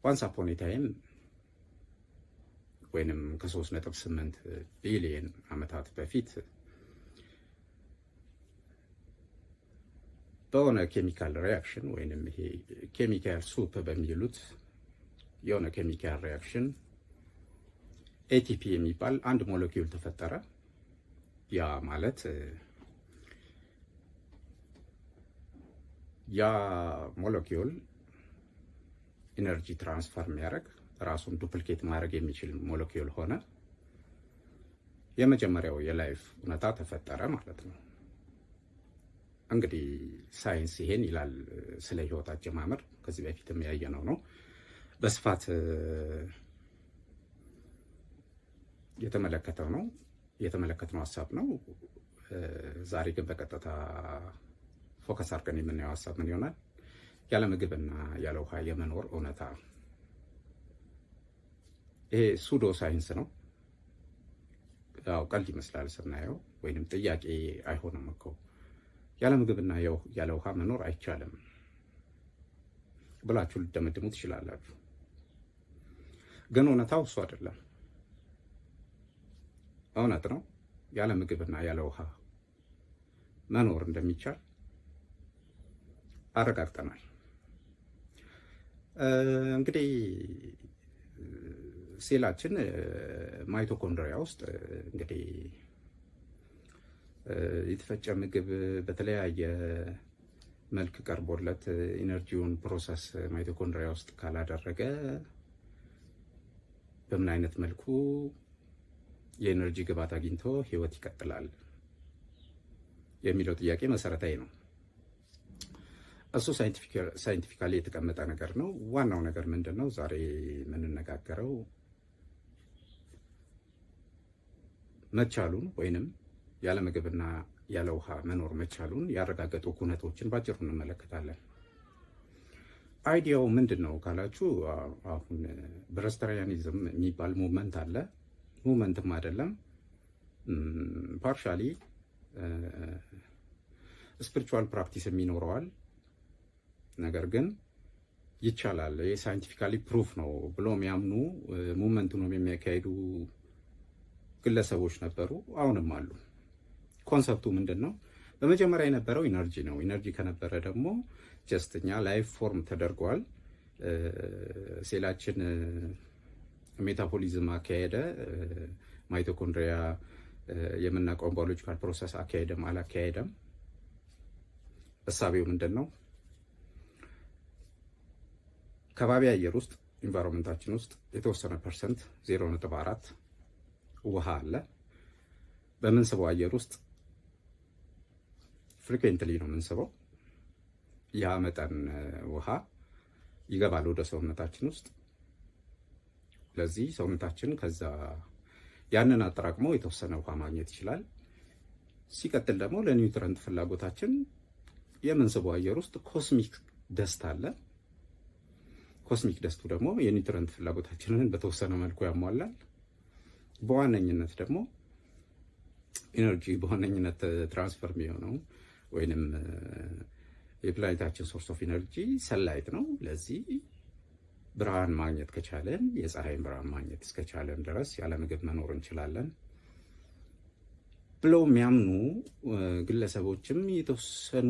Once upon a time ወይንም ከ3.8 ቢሊየን ዓመታት በፊት በሆነ chemical reaction ወይንም ይሄ chemical soup በሚሉት የሆነ chemical reaction ATP የሚባል አንድ ሞለኪውል ተፈጠረ። ያ ማለት ያ molecule energy transfer የሚያደርግ፣ ራሱን duplicate ማድረግ የሚችል ሞለኪውል ሆነ። የመጀመሪያው የ life እውነታ ተፈጠረ ማለት ነው። እንግዲህ ሳይንስ ይሄን ይላል ስለ ህይወት አጀማመር። ከዚህ በፊትም ያየነው ነው፣ በስፋት የተመለከተው ነው የተመለከትነው ሀሳብ ነው። ዛሬ ግን በቀጥታ focus አድርገን የምናየው ሀሳብ ምን ይሆናል? ያለ ምግብና ያለ ውሃ የመኖር እውነታ። ይሄ pseudo science ነው። ያው ቀልድ ይመስላል ስናየው፣ ወይንም ጥያቄ አይሆንም እኮ፣ ያለ ምግብና ያለ ውሃ መኖር አይቻልም ብላችሁ ልትደመድሙ ትችላላችሁ። ግን እውነታው እሱ አይደለም። እውነት ነው፣ ያለ ምግብና ያለ ውሃ መኖር እንደሚቻል አረጋግጠናል። እንግዲህ ሴላችን mitochondria ውስጥ እንግዲህ የተፈጨ ምግብ በተለያየ መልክ ቀርቦለት energy ውን process mitochondria ውስጥ ካላደረገ በምን አይነት መልኩ የ energy ግብዓት አግኝቶ ህይወት ይቀጥላል የሚለው ጥያቄ መሰረታዊ ነው። እሱ scientifically የተቀመጠ ነገር ነው። ዋናው ነገር ምንድን ነው? ዛሬ የምንነጋገረው መቻሉን ወይንም ያለ ምግብና ያለ ውሃ መኖር መቻሉን ያረጋገጡ ኩነቶችን ባጭሩ እንመለከታለን። Idea ው ምንድን ነው ካላችሁ፣ አሁን breatharianism የሚባል movement አለ። Movement ም አይደለም፣ partially spiritual practice የሚኖረዋል። ነገር ግን ይቻላል፣ የ scientifically proof ነው ብሎ የሚያምኑ፣ movement ኡንም የሚያካሂዱ ግለሰቦች ነበሩ፣ አሁንም አሉ። Concept ኡ ምንድን ነው? በመጀመሪያ የነበረው energy ነው። Energy ከነበረ ደግሞ just እኛ life form ተደርጓል። ሴላችን metabolism አካሄደ፣ mitochondria የምናውቀውን biological process አካሄደም አላካሄደም፣ እሳቤው ምንድን ነው? ከባቢ አየር ውስጥ፣ environment ኣችን ውስጥ የተወሰነ percent፣ 0.4 ውሃ አለ። በምንስበው አየር ውስጥ frequently ነው የምንስበው። ያ መጠን ውሃ ይገባል ወደ ሰውነታችን ውስጥ። ለዚህ ሰውነታችን ከዛ ያንን አጠራቅሞ የተወሰነ ውሃ ማግኘት ይችላል። ሲቀጥል ደግሞ ለ nutrient ፍላጎታችን የምንስበው አየር ውስጥ cosmic dust አለ። Cosmic dust ኡ ደግሞ የ nutrient ፍላጎታችንን በተወሰነ መልኩ ያሟላል። በዋነኝነት ደግሞ energy በዋነኝነት transfer የሚሆነው ወይንም የፕላኔታችን source of energy sunlight ነው። ለዚህ ብርሃን ማግኘት ከቻለን፣ የፀሐይን ብርሃን ማግኘት እስከቻለን ድረስ ያለ ምግብ መኖር እንችላለን ብለው የሚያምኑ ግለሰቦችም የተወሰኑ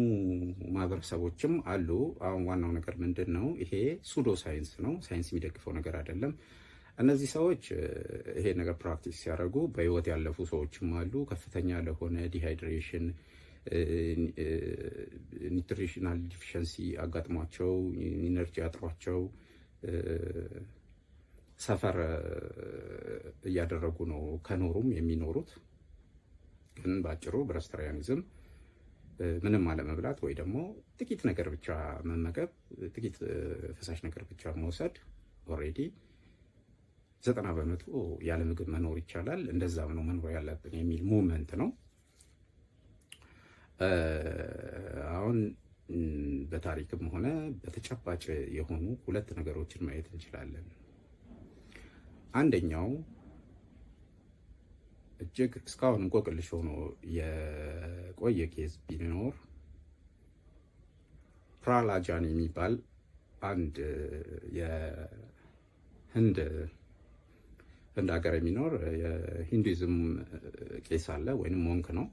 ማህበረሰቦችም አሉ። አሁን ዋናው ነገር ምንድን ነው? ይሄ pseudo science ነው። ሳይንስ የሚደግፈው ነገር አይደለም። እነዚህ ሰዎች ይሄ ነገር practice ሲያደርጉ በህይወት ያለፉ ሰዎችም አሉ። ከፍተኛ ለሆነ dehydration፣ nutritional deficiency አጋጥሟቸው፣ energy አጥሯቸው suffer እያደረጉ ነው ከኖሩም የሚኖሩት። ግን በአጭሩ breatharianism ምንም አለመብላት ወይ ደግሞ ጥቂት ነገር ብቻ መመገብ፣ ጥቂት ፈሳሽ ነገር ብቻ መውሰድ already 90% ያለ ምግብ መኖር ይቻላል፣ እንደዛም ነው መኖር ያለብን የሚል movement ነው። አሁን በታሪክም ሆነ በተጨባጭ የሆኑ ሁለት ነገሮችን ማየት እንችላለን። አንደኛው እጅግ እስካሁን እንቆቅልሽ ሆኖ የቆየ case ቢኖር ፕራላጃን የሚባል አንድ ህንድ ሀገር የሚኖር የሂንዱይዝም ቄስ አለ ወይንም monk ነው።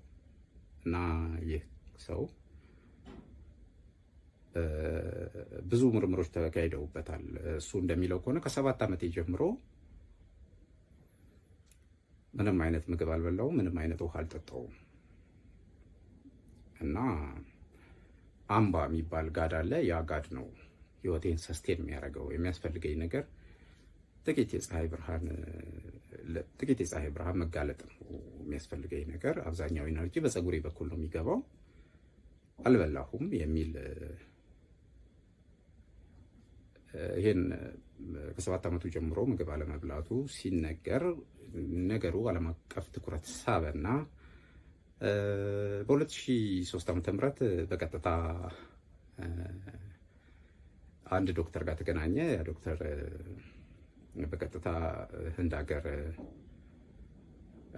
እና ይህ ሰው ብዙ ምርምሮች ተካሂደውበታል። እሱ እንደሚለው ከሆነ ከ7 ዓመቴ ጀምሮ ምንም አይነት ምግብ አልበላሁም፣ ምንም አይነት ውሃ አልጠጣሁም። እና አምባ የሚባል god አለ። ያ god ነው ህይወቴን sustain የሚያደርገው። የሚያስፈልገኝ ነገር ጥቂት የፀሐይ ብርሃን መጋለጥ ነው የሚያስፈልገኝ ነገር። አብዛኛው energy በፀጉሬ በኩል ነው የሚገባው። አልበላሁም የሚል፣ ይሄን ከ7 ዓመቱ ጀምሮ ምግብ አለመብላቱ ሲነገር ነገሩ ዓለም አቀፍ ትኩረት ሳበና በ2003 ዓ.ም. በቀጥታ አንድ ዶክተር ጋር ተገናኘ። ያ ዶክተር በቀጥታ ህንድ ሀገር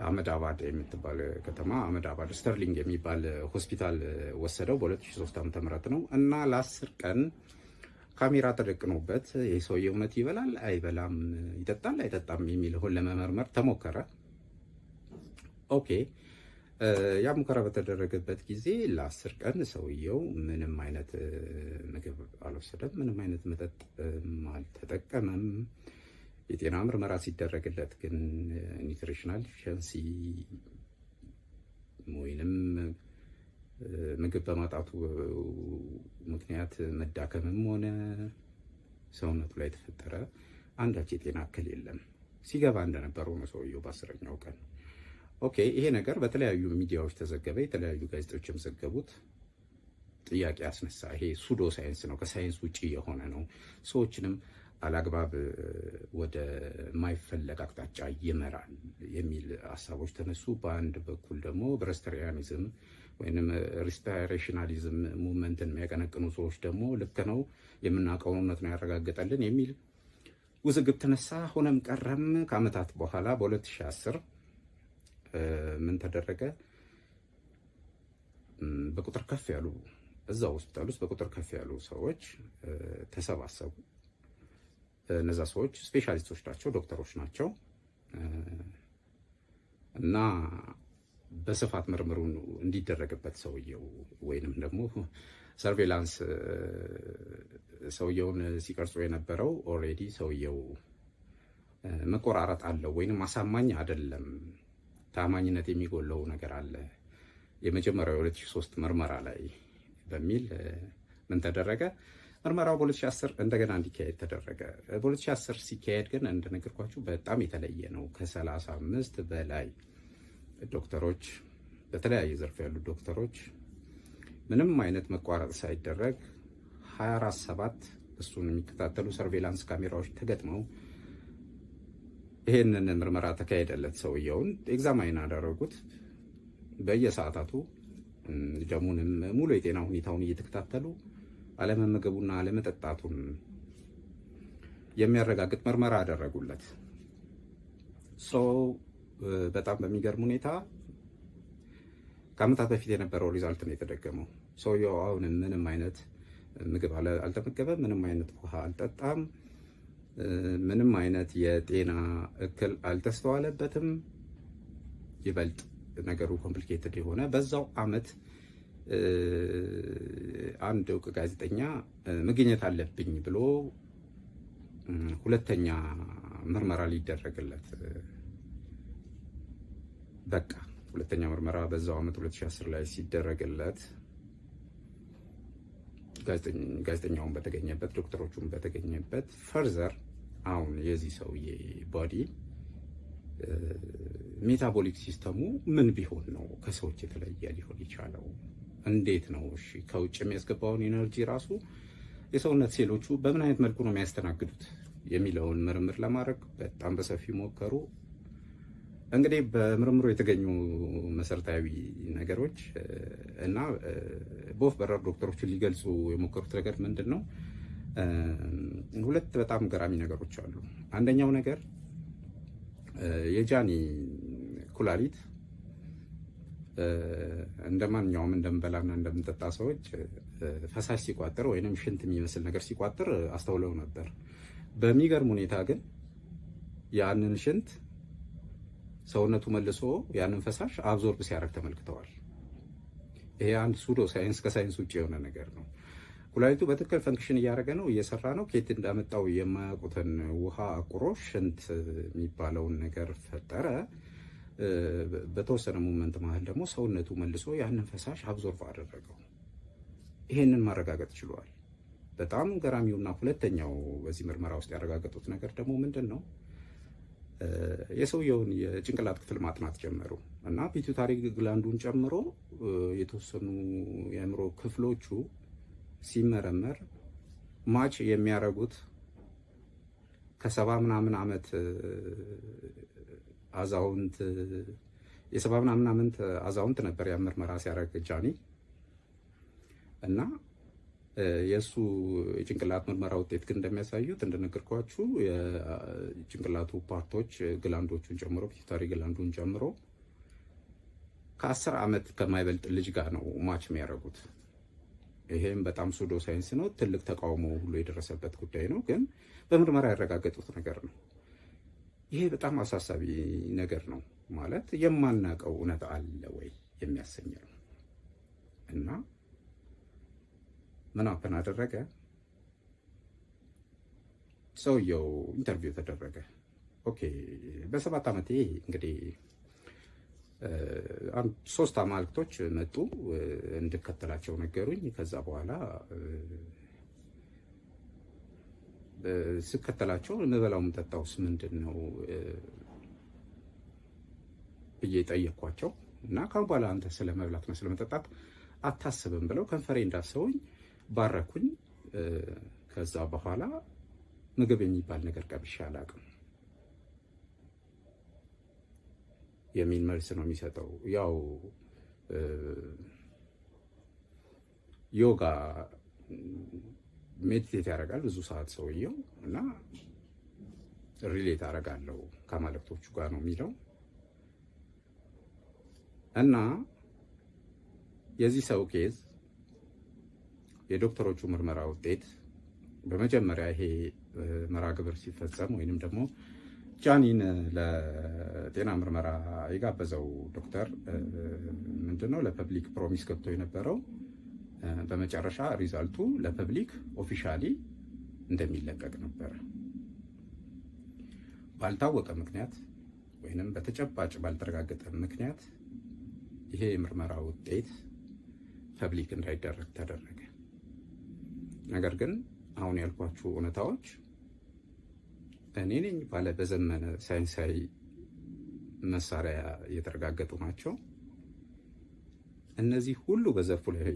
አህመድ አባድ የምትባል ከተማ፣ አህመድ አባድ ስተርሊንግ የሚባል ሆስፒታል ወሰደው። በ2003 ዓ.ም. ነው። እና ለ10 ቀን ካሜራ ተደቅኖበት ይህ ሰውዬ እውነት ይበላል አይበላም፣ ይጠጣል አይጠጣም የሚለውን ለመመርመር ተሞከረ። Okay፣ ያ ሙከራ በተደረገበት ጊዜ ለ10 ቀን ሰውየው ምንም አይነት ምግብ አልወሰደም፣ ምንም አይነት መጠጥ አልተጠቀመም። የጤና ምርመራ ሲደረግለት ግን nutritional deficiency ወይንም ምግብ በማጣቱ ምክንያት መዳከምም ሆነ ሰውነቱ ላይ የተፈጠረ አንዳች የጤና እክል የለም። ሲገባ እንደነበረው ነው ሰውየው በ10ኛው ቀን። Okay፣ ይሄ ነገር በተለያዩ ሚዲያዎች ተዘገበ፣ የተለያዩ ጋዜጦችም ዘገቡት። ጥያቄ አስነሳ። ይሄ pseudo science ነው፣ ከሳይንስ ውጪ የሆነ ነው፣ ሰዎችንም አላግባብ ወደ ማይፈለግ አቅጣጫ ይመራል የሚል ሀሳቦች ተነሱ። በአንድ በኩል ደግሞ breatharianism ወይም respirationalism movement ን የሚያቀነቅኑ ሰዎች ደግሞ ልክ ነው፣ የምናውቀውን እውነት ነው ያረጋገጠልን የሚል ውዝግብ ተነሳ። ሆነም ቀረም ከዓመታት በኋላ በ2010 ምን ተደረገ? በቁጥር ከፍ ያሉ፣ እዛው ሆስፒታል ውስጥ በቁጥር ከፍ ያሉ ሰዎች ተሰባሰቡ። እነዛ ሰዎች specialist ኦች ናቸው፣ ዶክተሮች ናቸው። እና በስፋት ምርምሩ እንዲደረግበት ሰውየው ወይንም ደግሞ surveillance ሰውየውን ሲቀርጹ የነበረው already ሰውየው መቆራረጥ አለው ወይንም አሳማኝ አይደለም፣ ታማኝነት የሚጎለው ነገር አለ የመጀመሪያው የ2003 ምርመራ ላይ በሚል ምን ተደረገ? ምርመራው በ2010 እንደገና እንዲካሄድ ተደረገ። በ2010 ሲካሄድ ግን እንደነገርኳችሁ በጣም የተለየ ነው። ከ35 በላይ ዶክተሮች፣ በተለያየ ዘርፍ ያሉ ዶክተሮች ምንም አይነት መቋረጥ ሳይደረግ 24/7 እሱን የሚከታተሉ surveillance ካሜራዎች ተገጥመው ይሄንን ምርመራ ተካሄደለት። ሰውየውን examine አደረጉት። በየሰዓታቱ ደሙንም ሙሉ የጤና ሁኔታውን እየተከታተሉ አለመመገቡና አለመጠጣቱን የሚያረጋግጥ ምርመራ አደረጉለት። So በጣም በሚገርም ሁኔታ ከዓመታት በፊት የነበረው result ነው የተደገመው። ሰውየው አሁንም ምንም አይነት ምግብ አልተመገበም፣ ምንም አይነት ውሃ አልጠጣም፣ ምንም አይነት የጤና እክል አልተስተዋለበትም። ይበልጥ ነገሩ complicated የሆነ በዛው አመት አንድ እውቅ ጋዜጠኛ መገኘት አለብኝ ብሎ ሁለተኛ ምርመራ ሊደረግለት በቃ። ሁለተኛ ምርመራ በዛው ዓመት 2010 ላይ ሲደረግለት ጋዜጠኛውን በተገኘበት፣ ዶክተሮቹን በተገኘበት further አሁን የዚህ ሰውዬ body metabolic system ኡ ምን ቢሆን ነው ከሰዎች የተለየ ሊሆን የቻለው? እንዴት ነው? እሺ፣ ከውጭ የሚያስገባውን energy ራሱ የሰውነት ሴሎቹ በምን አይነት መልኩ ነው የሚያስተናግዱት የሚለውን ምርምር ለማድረግ በጣም በሰፊው ሞከሩ። እንግዲህ በምርምሩ የተገኙ መሰረታዊ ነገሮች እና በወፍ በረር ዶክተሮችን ሊገልጹ የሞከሩት ነገር ምንድን ነው? ሁለት በጣም ገራሚ ነገሮች አሉ። አንደኛው ነገር የጃኒ ኩላሊት እንደ ማንኛውም እንደምንበላና እንደምንጠጣ ሰዎች ፈሳሽ ሲቋጥር ወይንም ሽንት የሚመስል ነገር ሲቋጥር አስተውለው ነበር። በሚገርም ሁኔታ ግን ያንን ሽንት ሰውነቱ መልሶ ያንን ፈሳሽ absorb ሲያደርግ ተመልክተዋል። ይሄ አንድ pseudo science፣ ከሳይንስ ውጭ የሆነ ነገር ነው። ኩላሊቱ በትክክል function እያደረገ ነው፣ እየሰራ ነው። ከየት እንዳመጣው የማያውቁትን ውሃ አቁሮ ሽንት የሚባለውን ነገር ፈጠረ። በተወሰነ moment መሀል ደግሞ ሰውነቱ መልሶ ያንን ፈሳሽ absorb አደረገው። ይሄንን ማረጋገጥ ችሏል። በጣም ገራሚውና ሁለተኛው በዚህ ምርመራ ውስጥ ያረጋገጡት ነገር ደግሞ ምንድን ነው? የሰውየውን የጭንቅላት ክፍል ማጥናት ጀመሩ እና pituitary gland ኡን ጨምሮ የተወሰኑ የአእምሮ ክፍሎቹ ሲመረመር match የሚያደርጉት ከ70 ምናምን ዓመት አዛውንት፣ የ70 ምናምን ዓመት አዛውንት ነበር ያ ምርመራ ሲያደርግ ጃኒ። እና የእሱ የጭንቅላት ምርመራ ውጤት ግን እንደሚያሳዩት፣ እንደነገርኳችሁ፣ የጭንቅላቱ part ኦች gland ኦቹን ጨምሮ፣ pituitary gland ኡን ጨምሮ ከ10 ዓመት ከማይበልጥ ልጅ ጋር ነው match የሚያደርጉት። ይሄም በጣም pseudo science ነው። ትልቅ ተቃውሞ ሁሉ የደረሰበት ጉዳይ ነው። ግን በምርመራ ያረጋገጡት ነገር ነው። ይሄ በጣም አሳሳቢ ነገር ነው። ማለት የማናውቀው እውነት አለ ወይ የሚያሰኝ ነው። እና ምን happen አደረገ? ሰውየው interview ተደረገ። Okay፣ በ7 ዓመቴ እንግዲህ ሶስት አማልክቶች መጡ፣ እንድከተላቸው ነገሩኝ። ከዛ በኋላ ስከተላቸው የምበላው የምጠጣውስ ምንድን ነው ብዬ ጠየኳቸው እና ካሁን በኋላ አንተ ስለ መብላትና ስለ መጠጣት አታስብም ብለው ከንፈሬ እንዳሰውኝ ባረኩኝ። ከዛ በኋላ ምግብ የሚባል ነገር ቀምሼ አላውቅም የሚል መልስ ነው የሚሰጠው። ያው ዮጋ meditate ያደርጋል ብዙ ሰዓት ሰውየው እና relate አደርጋለሁ ከአማልክቶቹ ጋር ነው የሚለው። እና የዚህ ሰው case የዶክተሮቹ ምርመራ ውጤት በመጀመሪያ ይሄ መርሃ ግብር ሲፈጸም ወይንም ደግሞ ጃኒን ለጤና ምርመራ የጋበዘው ዶክተር ምንድነው ለ public promise ገብቶ የነበረው፣ በመጨረሻ result ኡ ለ public officially እንደሚለቀቅ ነበረ። ባልታወቀ ምክንያት ወይንም በተጨባጭ ባልተረጋገጠ ምክንያት ይሄ የምርመራ ውጤት public እንዳይደረግ ተደረገ። ነገር ግን አሁን ያልኳችሁ እውነታዎች እኔ ነኝ ባለ በዘመነ ሳይንሳዊ መሳሪያ የተረጋገጡ ናቸው። እነዚህ ሁሉ በዘርፉ ላይ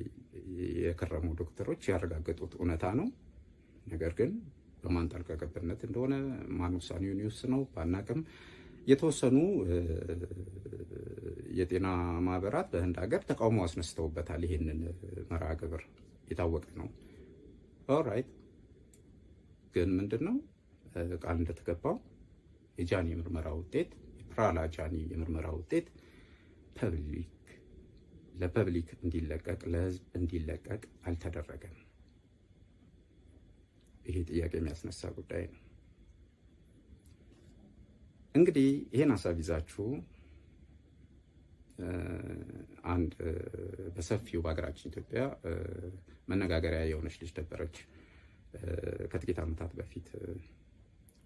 የከረሙ ዶክተሮች ያረጋገጡት እውነታ ነው። ነገር ግን በማን ጣልቃ ገብነት እንደሆነ፣ ማን ውሳኔውን ይወስነው ባናቅም የተወሰኑ የጤና ማህበራት በህንድ ሀገር ተቃውሞ አስነስተውበታል። ይሄንን መርሃ ግብር የታወቀ ነው። Alright፣ ግን ምንድን ነው፣ ቃል እንደተገባው የጃኒ የምርመራ ውጤት፣ የፕራላ ጃኒ የምርመራ ውጤት ለ public እንዲለቀቅ፣ ለህዝብ እንዲለቀቅ አልተደረገም። ይሄ ጥያቄ የሚያስነሳ ጉዳይ ነው። እንግዲህ ይሄን ሀሳብ ይዛችሁ አንድ በሰፊው በሀገራችን ኢትዮጵያ መነጋገሪያ የሆነች ልጅ ነበረች ከጥቂት ዓመታት በፊት፣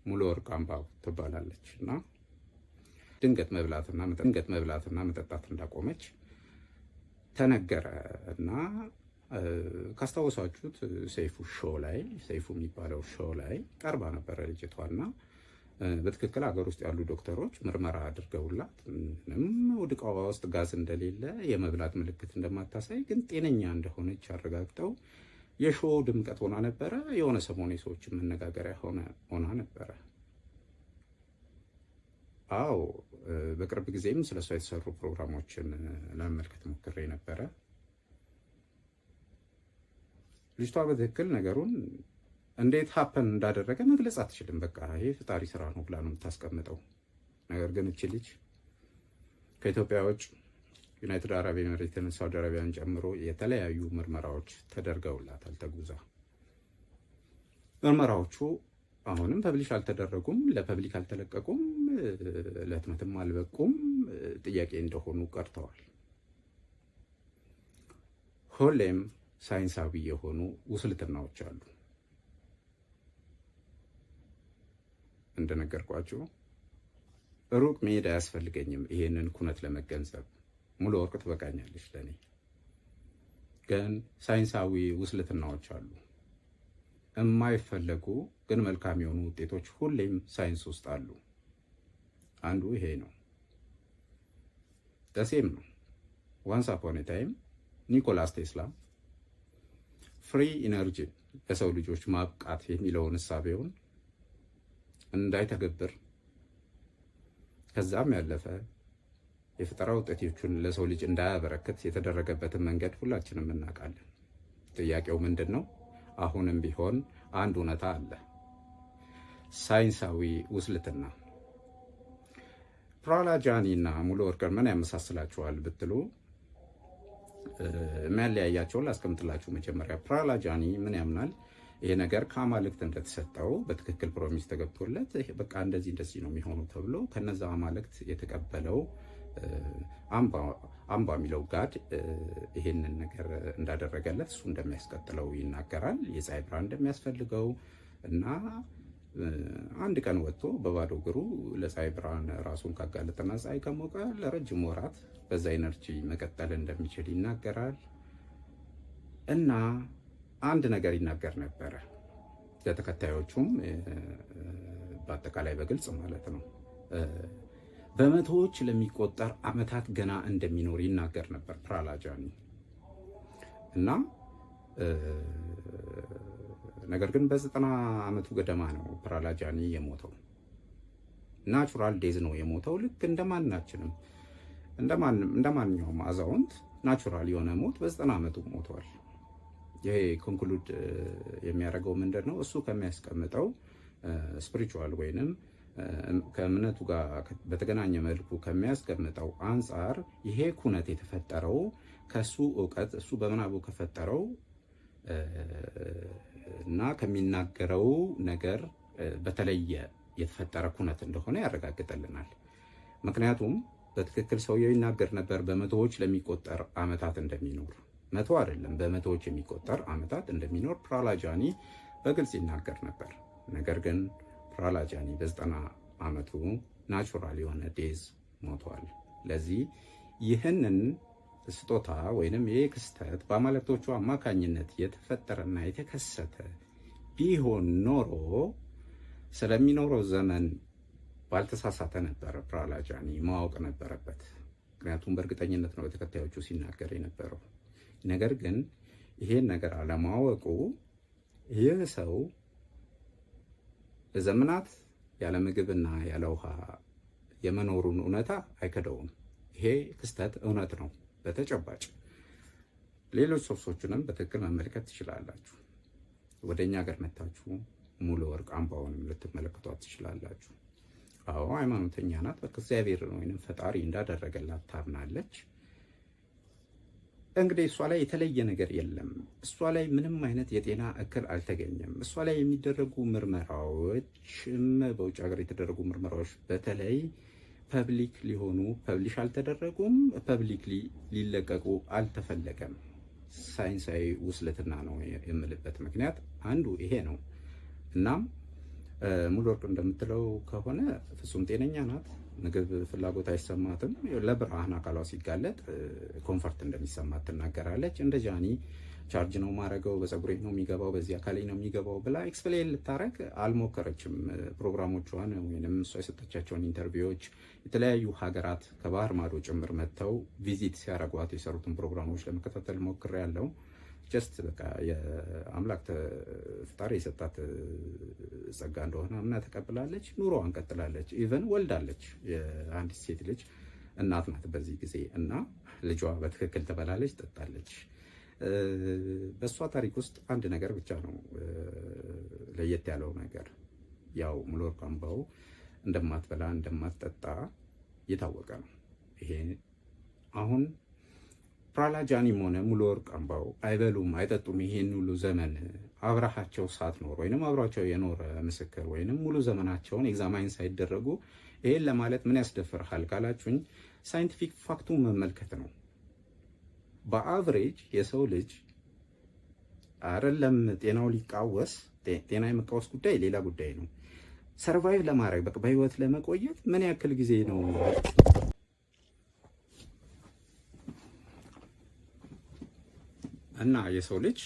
ሙሉ ወርቅ አምባው ትባላለች። እና ድንገት መብላትና መጠጣት እንዳቆመች ተነገረ። እና ካስታወሳችሁት ሰይፉ show ላይ፣ ሰይፉ የሚባለው show ላይ ቀርባ ነበረ ልጅቷና በትክክል ሀገር ውስጥ ያሉ ዶክተሮች ምርመራ አድርገውላት ምንም ሆድ ዕቃዋ ውስጥ ጋዝ እንደሌለ፣ የመብላት ምልክት እንደማታሳይ፣ ግን ጤነኛ እንደሆነች አረጋግጠው የ show ድምቀት ሆና ነበረ። የሆነ ሰሞን የሰዎችን መነጋገሪያ ሆና ነበረ። አዎ፣ በቅርብ ጊዜም ስለሷ የተሰሩ ፕሮግራሞችን ለመመልከት ሞክሬ ነበረ። ልጅቷ በትክክል ነገሩን እንዴት happen እንዳደረገ መግለጽ አትችልም። በቃ ይሄ ፈጣሪ ስራ ነው ብላ ነው የምታስቀምጠው። ነገር ግን እቺ ልጅ ከኢትዮጵያ ውጭ ዩናይትድ አረብ ኤሚሬትን፣ ሳውዲ አረቢያን ጨምሮ የተለያዩ ምርመራዎች ተደርገውላታል ተጉዛ። ምርመራዎቹ አሁንም publish አልተደረጉም፣ ለ public አልተለቀቁም፣ ለህትመትም አልበቁም፣ ጥያቄ እንደሆኑ ቀርተዋል። ሁሌም ሳይንሳዊ የሆኑ ውስልትናዎች አሉ። እንደነገርኳችሁ ሩቅ መሄድ አያስፈልገኝም ይሄንን ኩነት ለመገንዘብ። ሙሉ ወርቅ ትበቃኛለች ለእኔ። ግን ሳይንሳዊ ውስልትናዎች አሉ። የማይፈለጉ ግን መልካም የሆኑ ውጤቶች ሁሌም ሳይንስ ውስጥ አሉ። አንዱ ይሄ ነው። ደሴም ነው። Once upon a time ኒኮላስ ቴስላ free energy ለሰው ልጆች ማብቃት የሚለውን እሳቤውን እንዳይተገብር ከዛም ያለፈ የፈጠራ ውጤቶቹን ለሰው ልጅ እንዳያበረክት የተደረገበትን መንገድ ሁላችንም እናውቃለን። ጥያቄው ምንድን ነው? አሁንም ቢሆን አንድ እውነታ አለ፣ ሳይንሳዊ ውስልትና። ፕራህላድ ጃኒ እና ሙሉ ወርቅን ምን ያመሳስላቸዋል ብትሉ የሚያለያያቸውን ላስቀምጥላችሁ። መጀመሪያ ፕራህላድ ጃኒ ምን ያምናል? ይሄ ነገር ከአማልክት እንደተሰጠው በትክክል promise ተገብቶለት በቃ እንደዚህ እንደዚህ ነው የሚሆኑ ተብሎ ከነዛ አማልክት የተቀበለው አምባ የሚለው god ይሄንን ነገር እንዳደረገለት እሱ እንደሚያስቀጥለው ይናገራል። የፀሐይ ብርሃን እንደሚያስፈልገው እና አንድ ቀን ወጥቶ በባዶ እግሩ ለፀሐይ ብርሃን ራሱን ካጋለጠና ፀሐይ ከሞቀ ለረጅም ወራት በዛ energy መቀጠል እንደሚችል ይናገራል። እና አንድ ነገር ይናገር ነበረ ለተከታዮቹም በአጠቃላይ በግልጽ ማለት ነው። በመቶዎች ለሚቆጠር ዓመታት ገና እንደሚኖር ይናገር ነበር ፕራህላድ ጃኒ። እና ነገር ግን በ90 ዓመቱ ገደማ ነው ፕራህላድ ጃኒ የሞተው። Natural death ነው የሞተው። ልክ እንደማናችንም እንደማንኛውም አዛውንት natural የሆነ ሞት በ90 ዓመቱ ሞተዋል። ይሄ conclude የሚያደርገው ምንድን ነው? እሱ ከሚያስቀምጠው spiritual ወይንም ከእምነቱ ጋር በተገናኘ መልኩ ከሚያስቀምጠው አንጻር ይሄ ኩነት የተፈጠረው ከሱ እውቀት እሱ በምናቡ ከፈጠረው እና ከሚናገረው ነገር በተለየ የተፈጠረ ኩነት እንደሆነ ያረጋግጥልናል። ምክንያቱም በትክክል ሰውየው ይናገር ነበር በመቶዎች ለሚቆጠር ዓመታት እንደሚኖር፣ መቶ አይደለም በመቶዎች የሚቆጠር ዓመታት እንደሚኖር ፕራህላድ ጃኒ በግልጽ ይናገር ነበር። ነገር ግን ፕራህላድ ጃኒ በ90 ዓመቱ natural የሆነ death ሞቷል። ለዚህ ይህንን ስጦታ ወይንም ይህ ክስተት በአማልክቶቹ አማካኝነት የተፈጠረና የተከሰተ ቢሆን ኖሮ ስለሚኖረው ዘመን ባልተሳሳተ ነበረ። ፕራህላድ ጃኒ ማወቅ ነበረበት። ምክንያቱም በእርግጠኝነት ነው በተከታዮቹ ሲናገር የነበረው። ነገር ግን ይሄን ነገር አለማወቁ ይህ ሰው ለዘመናት ያለ ምግብና ያለ ውሃ የመኖሩን እውነታ አይከደውም። ይሄ ክስተት እውነት ነው በተጨባጭ። ሌሎች source ኦችንም በትክክል መመልከት ትችላላችሁ። ወደ እኛ ሀገር መታችሁ ሙሉ ወርቅ አምባውንም ልትመለከቷት ትችላላችሁ። አዎ ሃይማኖተኛ ናት። በቃ እግዚአብሔር ወይንም ፈጣሪ እንዳደረገላት ታምናለች። እንግዲህ እሷ ላይ የተለየ ነገር የለም። እሷ ላይ ምንም አይነት የጤና እክል አልተገኘም። እሷ ላይ የሚደረጉ ምርመራዎችም በውጭ ሀገር የተደረጉ ምርመራዎች በተለይ public ሊሆኑ publish አልተደረጉም። Public ሊለቀቁ አልተፈለገም። ሳይንሳዊ ውስልትና ነው የምልበት ምክንያት አንዱ ይሄ ነው። እናም ሙሉ ወርቅ እንደምትለው ከሆነ ፍጹም ጤነኛ ናት። ምግብ ፍላጎት አይሰማትም። ለብርሃን አካሏ ሲጋለጥ comfort እንደሚሰማት ትናገራለች። እንደ ጃኒ ቻርጅ ነው ማረገው፣ በፀጉሬ ነው የሚገባው፣ በዚህ አካሌ ነው የሚገባው ብላ explain ልታረግ አልሞከረችም። ፕሮግራሞቿን ወይም እሷ የሰጠቻቸውን interview ዎች የተለያዩ ሀገራት ከባህር ማዶ ጭምር መጥተው visit ሲያረጓት የሰሩትን ፕሮግራሞች ለመከታተል ሞክሬያለሁ። Just በቃ የአምላክ ፈጣሪ የሰጣት ጸጋ እንደሆነ አምና ተቀብላለች። ኑሮዋን ቀጥላለች። Even ወልዳለች። የአንዲት ሴት ልጅ እናት ናት በዚህ ጊዜ እና ልጇ በትክክል ትበላለች፣ ትጠጣለች። በእሷ ታሪክ ውስጥ አንድ ነገር ብቻ ነው ለየት ያለው ነገር፣ ያው ሙሉወርቅ አምባው እንደማትበላ እንደማትጠጣ የታወቀ ነው። ይሄ አሁን ፕራህላድ ጃኒም ሆነ ሙሉወርቅ አምባው አይበሉም አይጠጡም ይሄን ሁሉ ዘመን አብረሃቸው ሳትኖር ወይንም አብሯቸው የኖረ ምስክር ወይንም ሙሉ ዘመናቸውን examine ሳይደረጉ ይሄን ለማለት ምን ያስደፍርሃል ካላችሁኝ፣ scientific fact ኡን መመልከት ነው። በ average የሰው ልጅ አይደለም ጤናው ሊቃወስ፣ ጤና የመቃወስ ጉዳይ ሌላ ጉዳይ ነው። Survive ለማድረግ፣ በቃ በህይወት ለመቆየት ምን ያክል ጊዜ ነው? እና የሰው ልጅ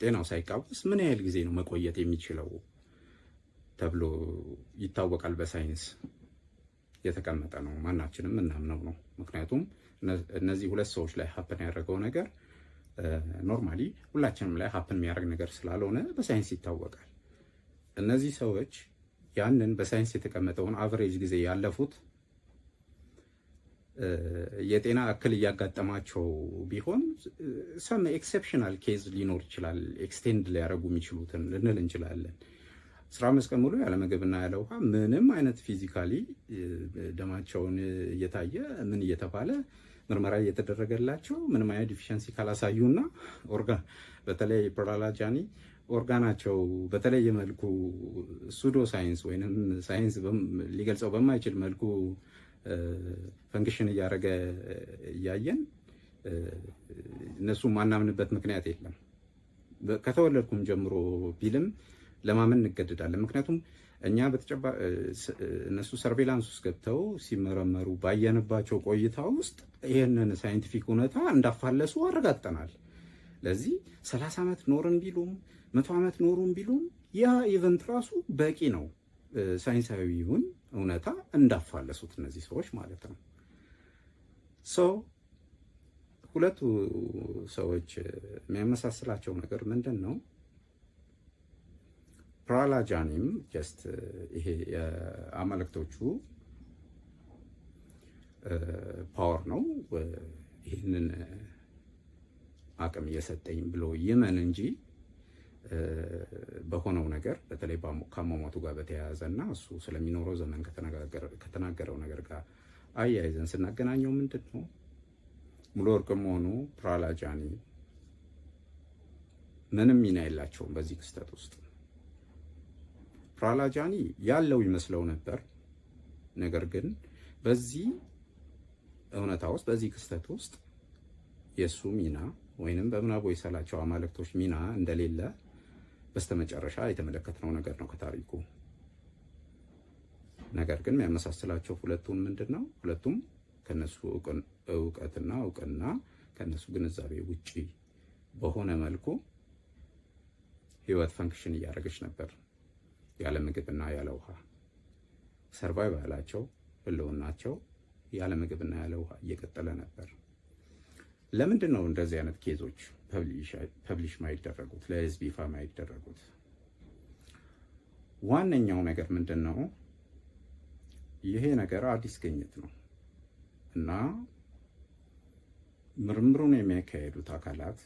ጤናው ሳይቃወስ ምን ያህል ጊዜ ነው መቆየት የሚችለው ተብሎ ይታወቃል። በሳይንስ የተቀመጠ ነው። ማናችንም እናምነው ነው። ምክንያቱም እነዚህ ሁለት ሰዎች ላይ happen ያደረገው ነገር normally ሁላችንም ላይ happen የሚያደርግ ነገር ስላልሆነ በሳይንስ ይታወቃል። እነዚህ ሰዎች ያንን በሳይንስ የተቀመጠውን average ጊዜ ያለፉት የጤና እክል እያጋጠማቸው ቢሆን some exceptional case ሊኖር ይችላል፣ extend ሊያደርጉ የሚችሉትን ልንል እንችላለን። 15 ቀን ሙሉ ያለ ምግብና ያለ ውሃ ምንም አይነት physically ደማቸውን እየታየ፣ ምን እየተባለ፣ ምርመራ እየተደረገላቸው ምንም አይነት deficiency ካላሳዩና ኦርጋን፣ በተለይ ፕራህላድ ጃኒ ኦርጋናቸው በተለየ መልኩ pseudo science ወይም ሳይንስ ሊገልጸው በማይችል መልኩ function እያደረገ እያየን እነሱ ማናምንበት ምክንያት የለም። ከተወለድኩም ጀምሮ ቢልም ለማመን እንገደዳለን። ምክንያቱም እኛ በተጨባ እነሱ surveillance ውስጥ ገብተው ሲመረመሩ ባየንባቸው ቆይታ ውስጥ ይህንን scientific እውነታ እንዳፋለሱ አረጋግጠናል። ለዚህ 30 ዓመት ኖርን ቢሉም፣ 100 ዓመት ኖሩን ቢሉም ያ event ራሱ በቂ ነው። ሳይንሳዊውን እውነታ እንዳፋለሱት እነዚህ ሰዎች ማለት ነው። So ሁለቱ ሰዎች የሚያመሳስላቸው ነገር ምንድን ነው? ፕራህላድ ጃኒም just ይሄ የአማልክቶቹ power ነው ይህንን አቅም እየሰጠኝ ብሎ ይመን እንጂ በሆነው ነገር፣ በተለይ ከአሟሟቱ ጋር በተያያዘ እና እሱ ስለሚኖረው ዘመን ከተናገረው ነገር ጋር አያይዘን ስናገናኘው ምንድን ነው፣ ሙሉ ወርቅም ሆኑ ፕራህላድ ጃኒ ምንም ሚና የላቸውም በዚህ ክስተት ውስጥ። ፕራህላድ ጃኒ ያለው ይመስለው ነበር። ነገር ግን በዚህ እውነታ ውስጥ፣ በዚህ ክስተት ውስጥ የእሱ ሚና ወይንም በምናቡ የሳላቸው አማልክቶች ሚና እንደሌለ በስተመጨረሻ የተመለከትነው ነገር ነው ከታሪኩ። ነገር ግን የሚያመሳስላቸው ሁለቱን ምንድን ነው? ሁለቱም ከነሱ እውቀትና እውቅና፣ ከነሱ ግንዛቤ ውጪ በሆነ መልኩ ህይወት function እያደረገች ነበር። ያለ ምግብና ያለ ውሃ survival ኣቸው፣ ህልውናቸው ያለ ምግብና ያለ ውሃ እየቀጠለ ነበር። ለምንድን ነው እንደዚህ አይነት case ኦች publish ማይደረጉት፣ ለህዝብ ይፋ ማይደረጉት? ዋነኛው ነገር ምንድን ነው? ይሄ ነገር አዲስ ግኝት ነው እና ምርምሩን የሚያካሄዱት አካላት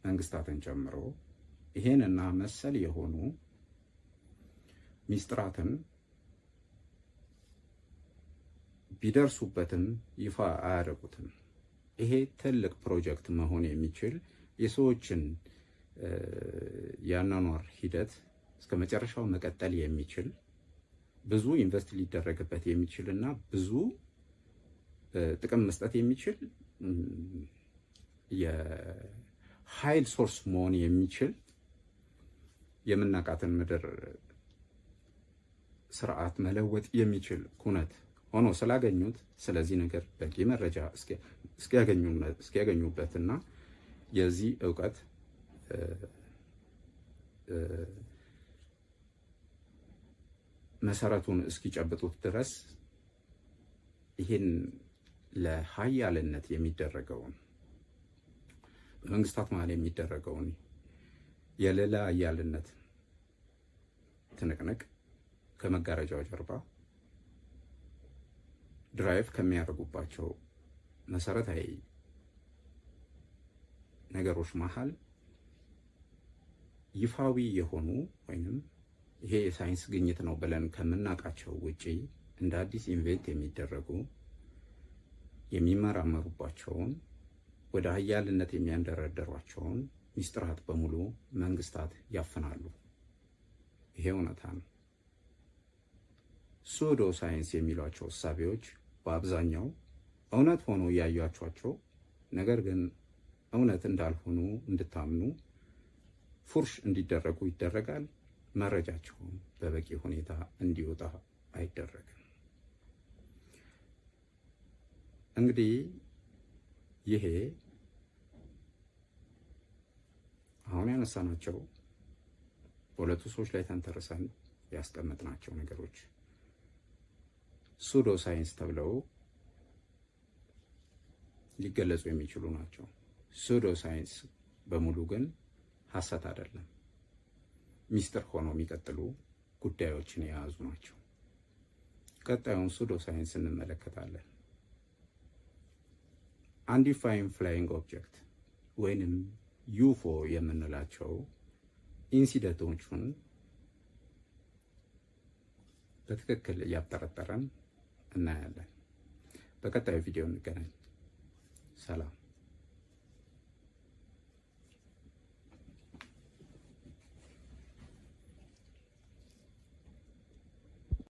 መንግስታትን ጨምሮ ይሄንና መሰል የሆኑ ሚስጥራትን ቢደርሱበትም ይፋ አያደርጉትም። ይሄ ትልቅ ፕሮጀክት መሆን የሚችል፣ የሰዎችን የአኗኗር ሂደት እስከ መጨረሻው መቀጠል የሚችል፣ ብዙ invest ሊደረግበት የሚችል እና ብዙ ጥቅም መስጠት የሚችል፣ የኃይል source መሆን የሚችል፣ የምናውቃትን ምድር ስርዓት መለወጥ የሚችል ኩነት ሆኖ ስላገኙት ስለዚህ ነገር በቂ መረጃ እስኪያገኙበትና የዚህ እውቀት መሰረቱን እስኪጨብጡት ድረስ ይህን ለሀያልነት የሚደረገውን፣ በመንግስታት መሀል የሚደረገውን የልዕለ ሀያልነት ትንቅንቅ ከመጋረጃው ጀርባ drive ከሚያደርጉባቸው መሰረታዊ ነገሮች መሀል ይፋዊ የሆኑ ወይንም ይሄ የሳይንስ ግኝት ነው ብለን ከምናውቃቸው ውጪ እንደ አዲስ invent የሚደረጉ፣ የሚመራመሩባቸውን፣ ወደ ሀያልነት የሚያንደረደሯቸውን ሚስጥራት በሙሉ መንግስታት ያፍናሉ። ይሄ እውነታ ነው። Pseudo science የሚሏቸው እሳቤዎች በአብዛኛው እውነት ሆኖ እያያችኋቸው ነገር ግን እውነት እንዳልሆኑ እንድታምኑ ፉርሽ እንዲደረጉ ይደረጋል። መረጃቸውን በበቂ ሁኔታ እንዲወጣ አይደረግም። እንግዲህ ይሄ አሁን ያነሳናቸው በሁለቱ ሰዎች ላይ ተንተርሰን ያስቀመጥናቸው ነገሮች pseudo science ተብለው ሊገለጹ የሚችሉ ናቸው። Pseudo science በሙሉ ግን ሐሰት አይደለም፣ ሚስጥር ሆነው የሚቀጥሉ ጉዳዮችን የያዙ ናቸው። ቀጣዩን pseudo science እንመለከታለን። Unidentified flying object ወይንም UFO የምንላቸው incident ኦቹን በትክክል እያብጠረጠረን እናያለን። በቀጣዩ ቪዲዮ እንገናኝ። ሰላም።